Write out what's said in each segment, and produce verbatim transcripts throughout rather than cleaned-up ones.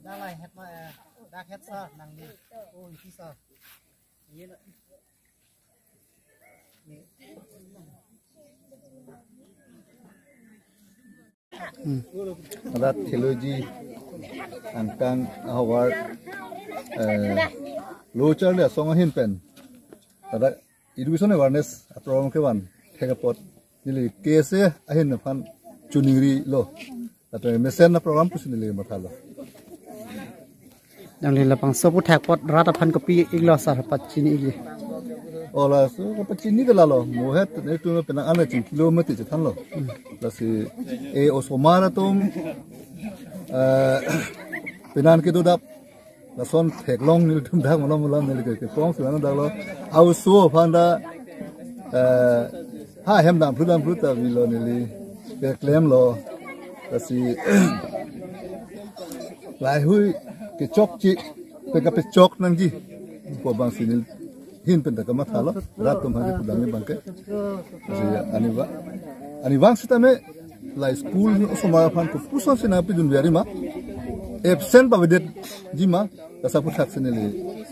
Dalai het ma, eh, dak het sa nang di. Oh, isi sa. Ye na. Ladak theology angkang ahavar, eh, lo charli asong ahin pen ladak education awareness a-program kevan thek apot neli K S A ahin aphan choningrilo. Lapen mesen a-program pusi neli mathalo. Nangli labangso aputhak apot rat aphan kopi iklo sar pachini ikji? O laso kapachini ke lalo, mo het netum penang an chingkilo mati chethanlo. Lasi e osomar atum, eh, penang kedodap lason theklong nelitum dak malam malam neli ke kepong sulan dak lo. Au so aphan ta, eh, ha hem dam phlu dam phlu ta vilo neli keklemlo. Lasi laheihui kechokche, pe kapechok nangji pu abangsi neli ahin pen ta kamathalo, rat atum aphan kepudamji abangke. Lasi ani ba, ani abang sitame la school ni osomar aphan kopuson si nangpidun biari ma, absent pavedetji ma, laso aputhak si neli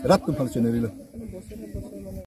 rat atum aphan choningrilo.